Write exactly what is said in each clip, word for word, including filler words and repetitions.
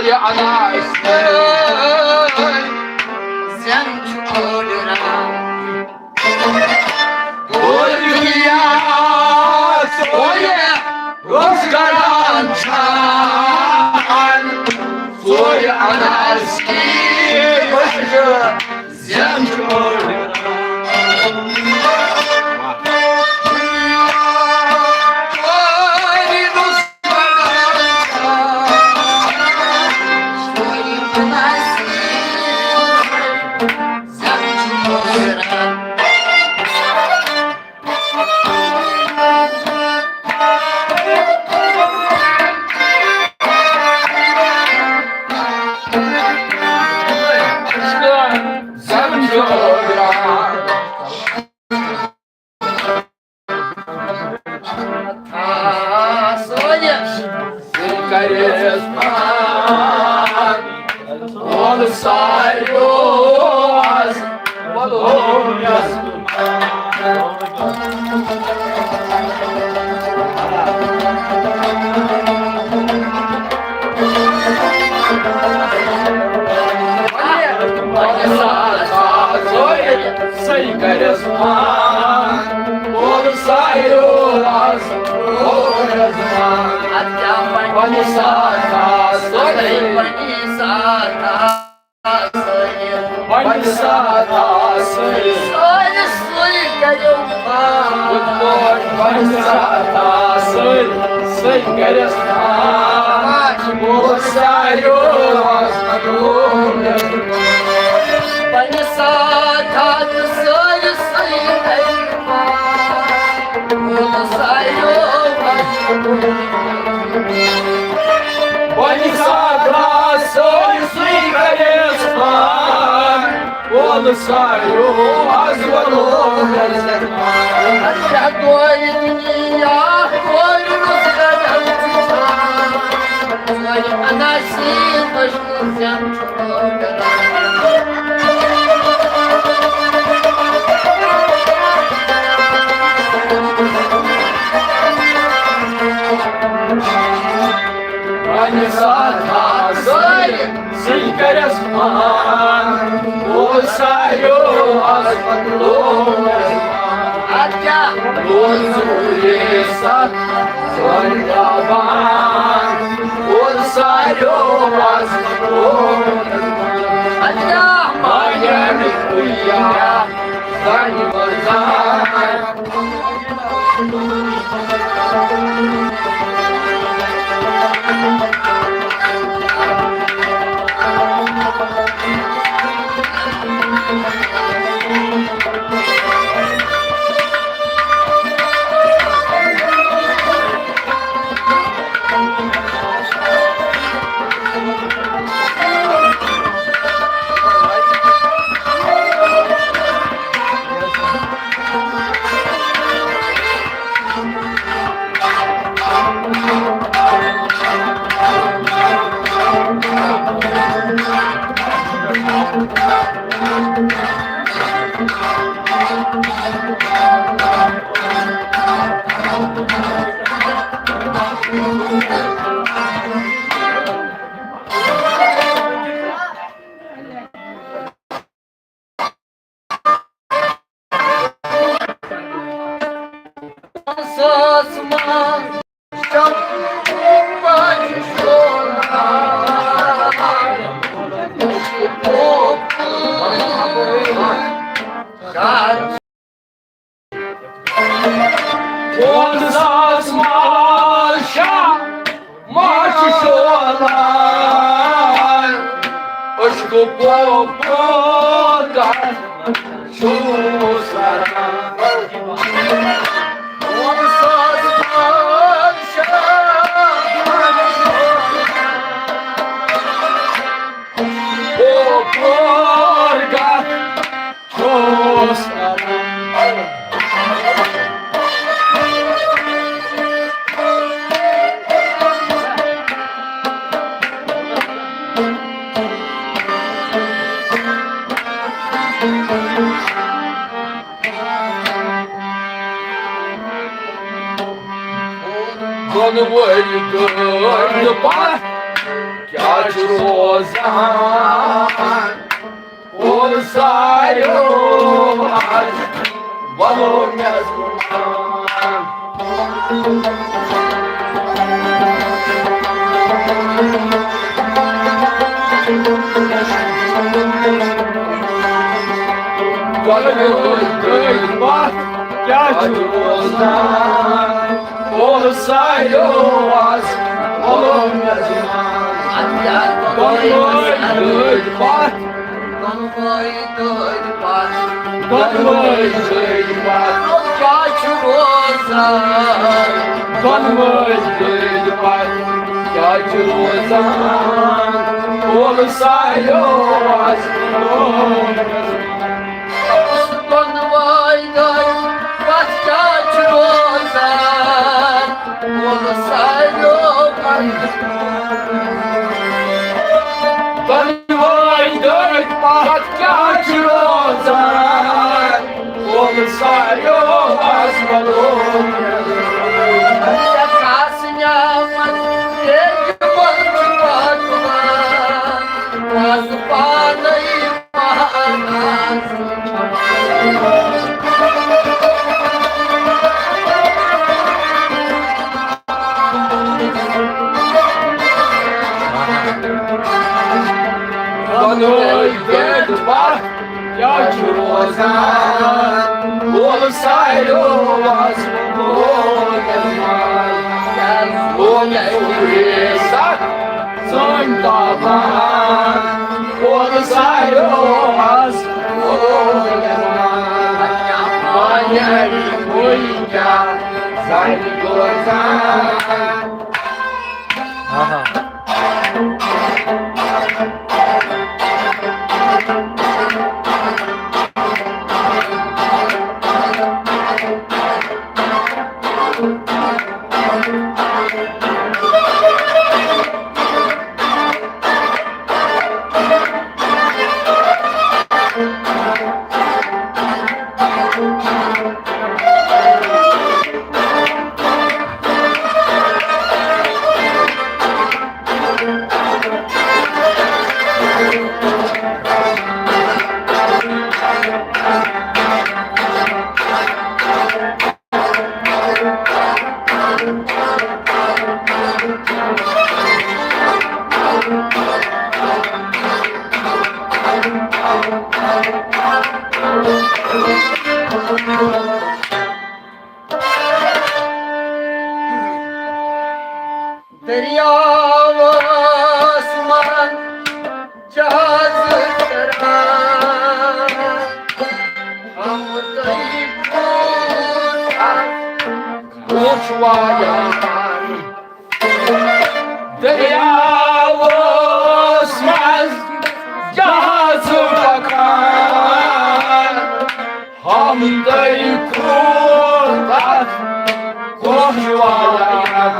یہِ اَنان زٮ۪ن چھُ أڑ رَنان۔ پوٗرٕ دُنیا ژوٗرِ روٚس کران چھان، ژوٗرِ اَنان زٮ۪ن چھُ أڑ رَنان۔ سٲری کٔرِس پان، وول ساروِیو آز، وول رضوان۔ اَدٕ کیٛاہ وَنہِ ساتھ آس، سٲری وَنہِ ساتھ آس، سٲری وَنہِ ساتھ آس، سٲری۔ سٲری سُے کٔرِو پان۔ وَنہِ ساتھ آس، سٲری۔ سُے کٔرِس پان، وول ساروِیو آز، وول رضوان۔ پننہِ ساتھ آس سٲرسٕے کٔرِو پان، وول ساروِیو آز۔ پننہِ ساتھ آس سٲرسٕے کٔرِس پان۔ وول ساروِیو آز وَنو۔ اَدٕ کیٛاہ کورِ دُنیا، کورِ روٚس کران چھُ چھان۔ کورِ اَنان زٮ۪ن چھُ أڑ رَنان۔ پننہِ ساتھ آس سٲری۔ سُے کٔرِس پان، وول ساروِیو آز پَتہٕ لوگ۔ اَدٕ کیٛاہ؟ لوگ ژوٗرِ سَتھ زۄن دَبان، وول ساروِیو آز پَتہٕ لوگ۔ اَدٕ کیٛاہ؟ ماجہِ کُیا زَنہِ منٛز زان۔ وونس آسمان شاہ ماہ چھُ شولان، عشقہٕ پوپُر چھُس کران۔ وونس آسمان شاہ ماہ چھُ شولان، پوپُر گژھ دۄنوَے گٲڑۍ پَتھ کیٛاہ چھُ روزان، اور ساریو آز ولو مےٚ زُبان۔ گۄڈٕ گٔے پَتھ کیٛاہ چھُ روزان؟ اور ساریو آز ولو مےٚ زُبان۔ دۄنوَے دٔدۍ پَتھ۔ دۄنوَے دٔدۍ پَتھ۔ دۄنوَے دٔدۍ پَتھ۔ کیٛاہ چھُ روزان؟ دۄنوَے دٔدۍ پَتھ۔ کیٛاہ چھُ روزان؟ اور ساریو آز ولو مےٚ زُبان۔ دۄنوَے دٔدۍ پَتھ کیٛاہ چھُ روزان؟ ووٚن ساروِیو پَتھ۔ دۄنوَے دٔدۍ پَتھ کیٛاہ چھُ روزان؟ ووٚن ساروِیو آز وَلو۔ سٮ۪ٹھاہ سُہ نعمت ییٚلہِ یِمَن چھُ واتان، آز پانَے دۄنوَے دٔدۍ پَتھ کیٛاہ چھُ روزان؟ وول ساروِیو آز وول سٲنۍ تاوان، اور ساروِیو آز وول یَتھ پانَے وٕنۍ کیٛاہ زَنہِ روزان۔ آہا۔ دٔریاوَس منٛز جہازٕ چَران، ہمدَے کوٗتاہ خۄش وایان۔ دٔریاوَس منٛز جہازٕ پَکان، ہمدَے کوٗتاہ خۄش وایان۔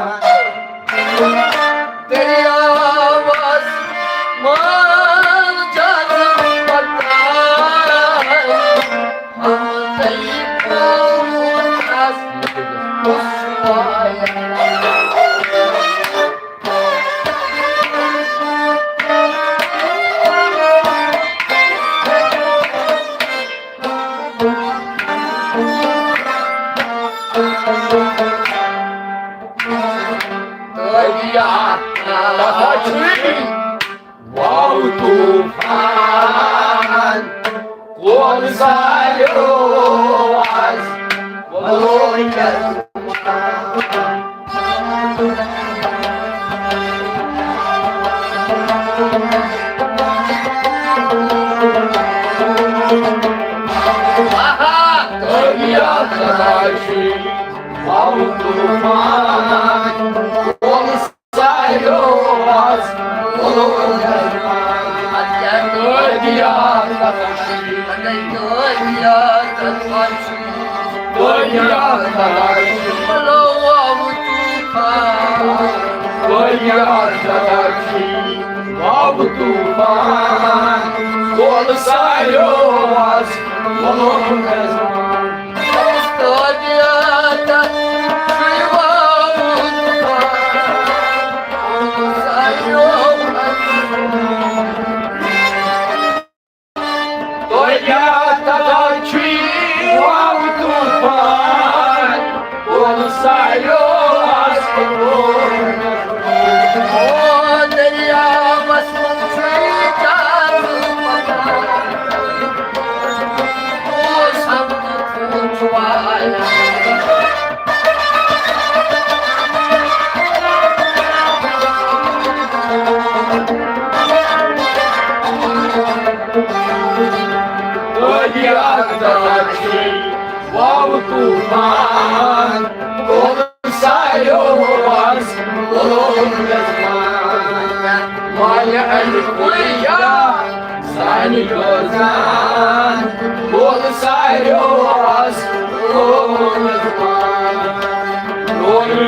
دٔریاوَس منٛز جہازٕ پَکان، ہمدَے کوٗتاہ خۄش وایان۔ دٔریاو تَتھ چھُے واو طوفان، کول ساروِیو آز وول یَتھ۔ آہا، دٔریاو تَتھ چھُے واو طوفان، کول ساروِیو آز وول یَتھ۔ دٔریاو تَتھ چھُے، دٔریاو تَتھ چھُے۔ دٔریاو تَتھ چھُے واو طوفان، کول ساروِیو آز وول یَتھ۔ دٔریاو تَتھ چھُے واو طوفان، کول ساروِیو آز واو طوفان، کول ساروس، کول زمان۔ مالہِ الکل یا سانہِ روزان، کول ساروس، کول زمان۔ کول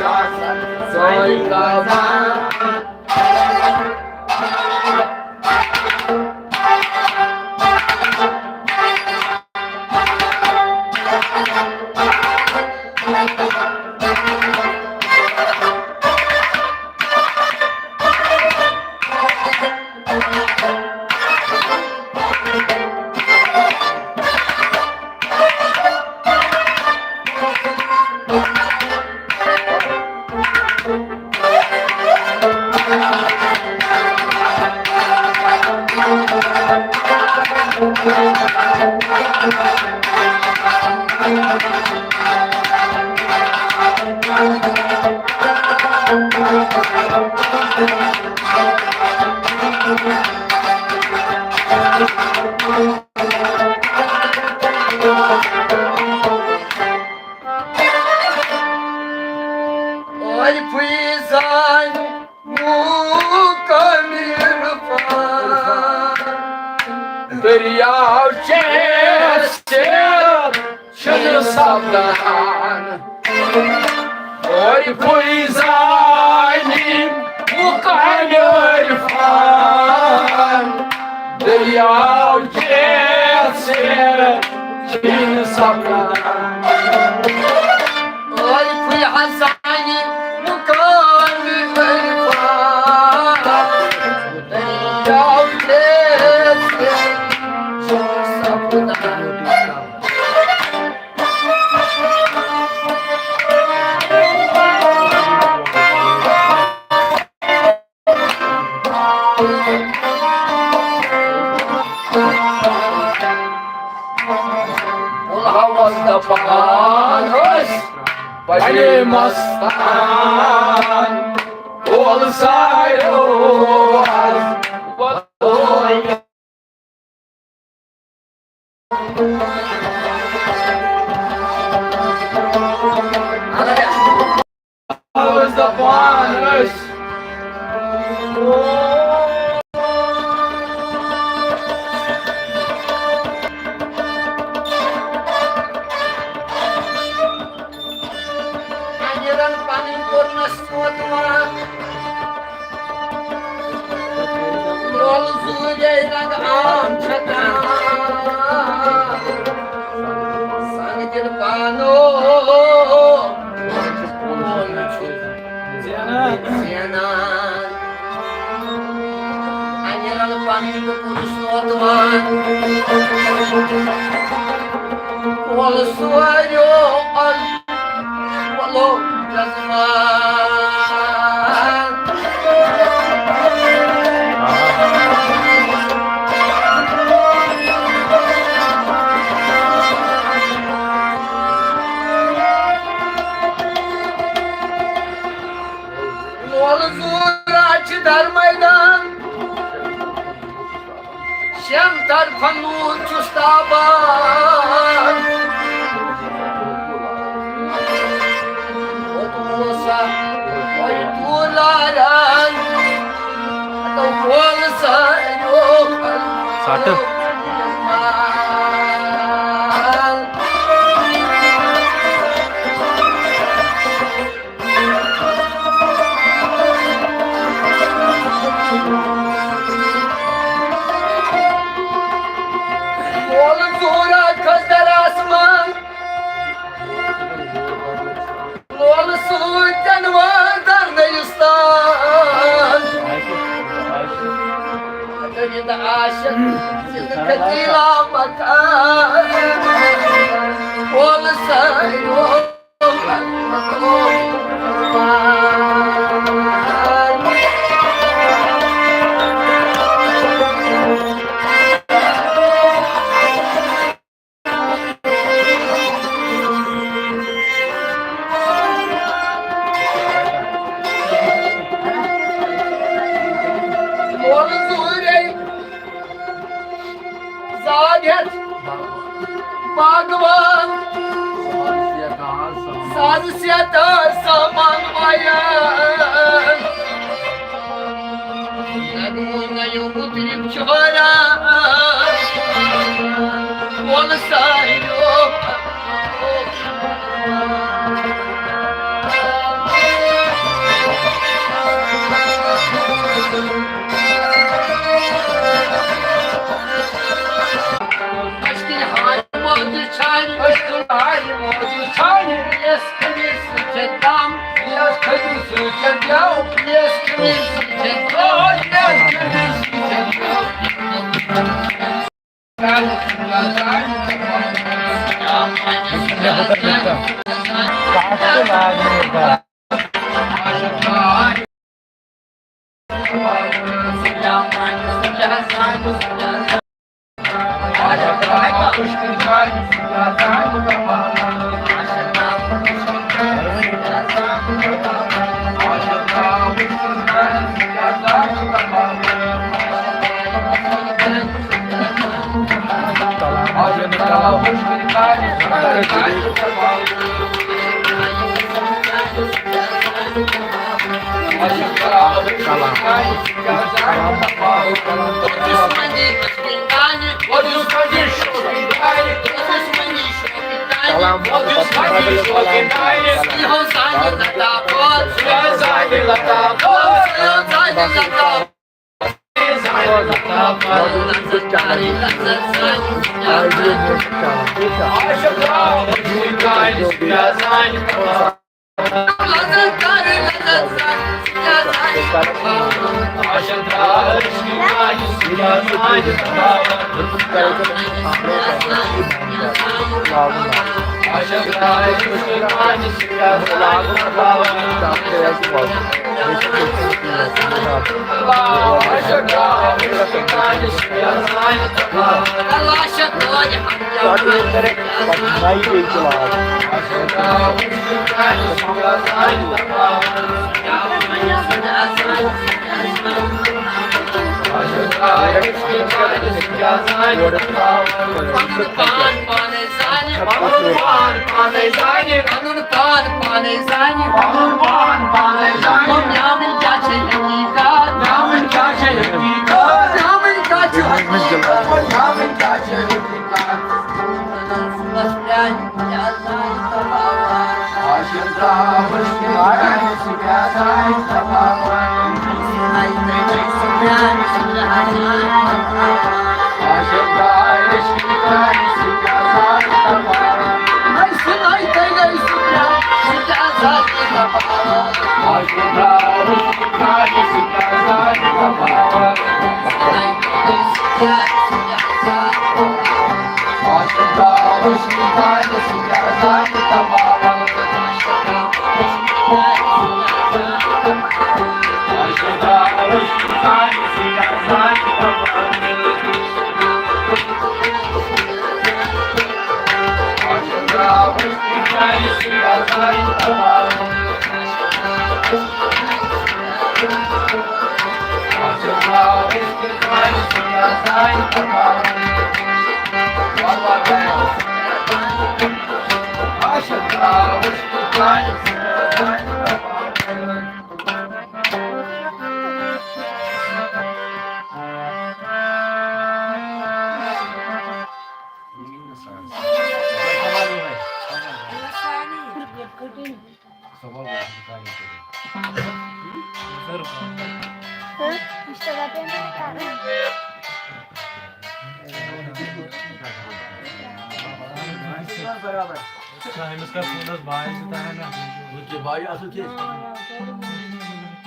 ساروس، سانہِ روزان۔ عارفٕے زانہِ مُقامِ عرفان۔ دٔریاو چیت سیر چھُنہٕ سپدان۔ عارفٕے زانہِ مُقامِ عرفان۔ دٔریاو چیت سیر چھُنہٕ سپدان۔ عارفٕے حسانہِ مُقامِ عرفان۔ دٔریاو چیت سیر چھُنہٕ سپدان۔ کُلہاوس دپان ٲسۍ بڑے مستان، کول ساروس۔ ٲسۍ دپان ٲسۍ۔ امیرن پنٕنۍ کوٚر نہٕ سونٛتھ وان۔ لول زوٗرے رنگ عام چھکان۔ سنگ دل پانو زینان۔ زینان۔ امیرن پنٕنۍ کوٚر نہٕ سونٛتھ وان۔ کول سوریو ولو جزمان۔ لول زورا چھِ در میدان۔ شٮ۪ن طرفن نوٗر چھُس تابان۔ ووتمُت سا وۄنۍ دوٗلارن، ہتو کول ساروِیو سَٹہٕ۔ کول زورا کھس در آسمان۔ لول سۭتۍ تنوار در نٔیِستان۔ کٔرِتھ عاشق زِندٕ قتیٖلا مکان۔ کول ساروِیو وۄلہٕ زوٗرے زاگ ہٮ۪تھ باغوان۔ ساز سیتار سامان وایان۔ نغمہٕ نَیو مُطرب چھُ ہٲران۔ وۄلہٕ ساروِیو أسۍ کِنۍ ہارِ موجہِ چھانہِ، أسۍ کِنۍ ہارِ موجہِ چھانہِ، یس کٔمِس سۭتۍ چھِ دم، یس کٔمِس سۭتۍ چھِ دم، یس کٔمِس سۭتۍ چھِ دم، یس کٔمِس سۭتۍ چھِ دم۔ پنُن پان پانے زانہِ، پنُن پان پانے زانہِ، پنُن پان پانے زانہِ، پنُن پان پانے زانہِ۔ میٛانہِ کیٛاہ چھِ حقیٖقت؟ میٛانہِ کیٛاہ چھِ حقیٖقت؟ میٛانہِ کیٛاہ چھِ حقیٖقت؟ میٛانہِ کیٛاہ چھِ حقیٖقت؟ برابر۔ أمِس کر فونس باے زٕ تران نا۔ وۄنۍ کیٛاہ باے اصل کیٛاہ؟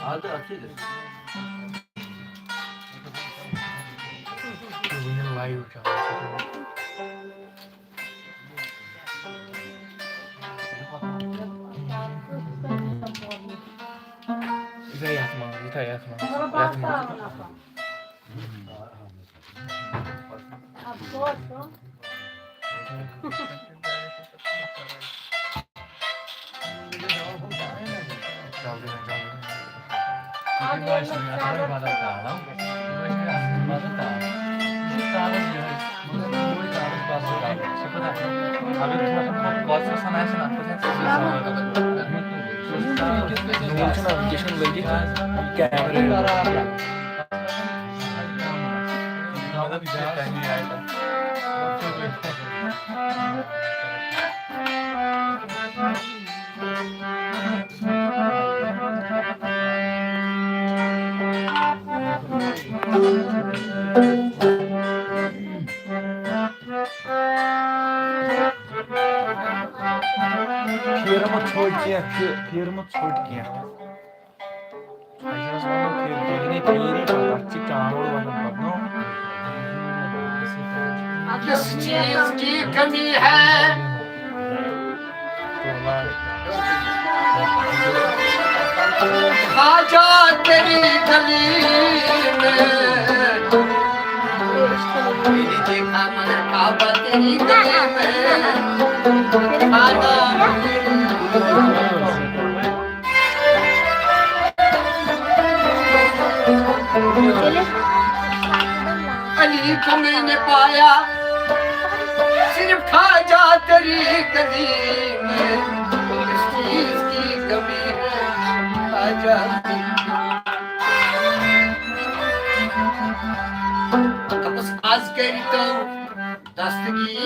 آ، تہٕ اتھ کیٛاہ گژھِ؟ وٕنہِ لایو چلان۔ یہِ تھاو یتھ منٛز، یہِ تھاو یتھ منٛز، یتھ منٛز۔ نوٗر چھُنہ وٕنکیٚس چھُنہٕ لٔگِتھ کیمرہ۔ پھیٖرمُت ژھوٚٹ کینٛہہ، پھیٖر-، پھیٖرمُت ژھوٚٹ کینٛہہ۔ اَسہِ اوس وَنُن پھیٖر-، پھیٖرنہِ پھیٖری پَتہٕ، اَتھ چھِ چانٛگُل وَنان پَتہٕ، نو؟ کس چیز کی کمی ہے؟ خواجہ تیری گلی میں دیکھا من کعبہ تیری گلی میں، خواجہ۔ علی کو میں نے پایا، صرف خواجہ تیری گلی میں، کس چیز کی کمی ہے، خواجہ تیری۔ دوٚپُس، از کٔرۍتو دستگیری،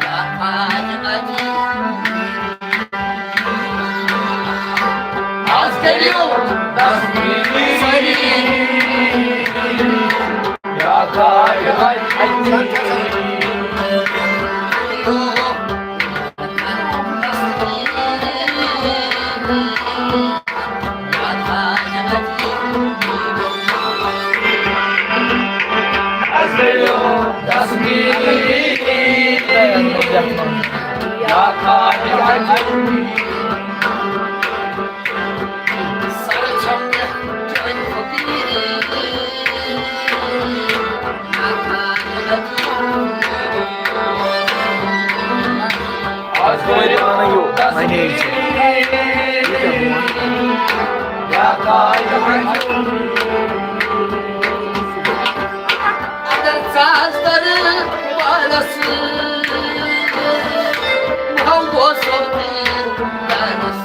یا خواجہ علی۔ از کٔرِو دستگیری، یا خواجہ علی۔ آز گوٚو وۄنۍ پانَے یہِ وَنے أسۍ۔ یہِ کیٛاہ ووٚن؟ اگر ژاس در بالس، ہم وہ سوتی دارس۔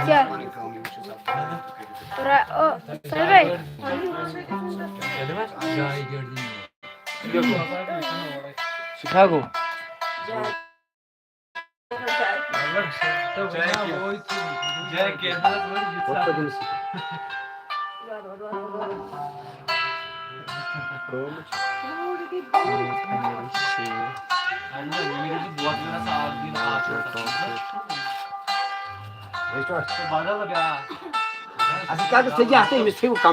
کیٛاہ؟ را-، او، سر بھائی۔ سُہ کیٛاہ گوٚو؟ اَسہِ کیٛاہ گوٚو؟ ژےٚ کیٛاہ؟ ژےٚ أمِس تھٲیِو کم۔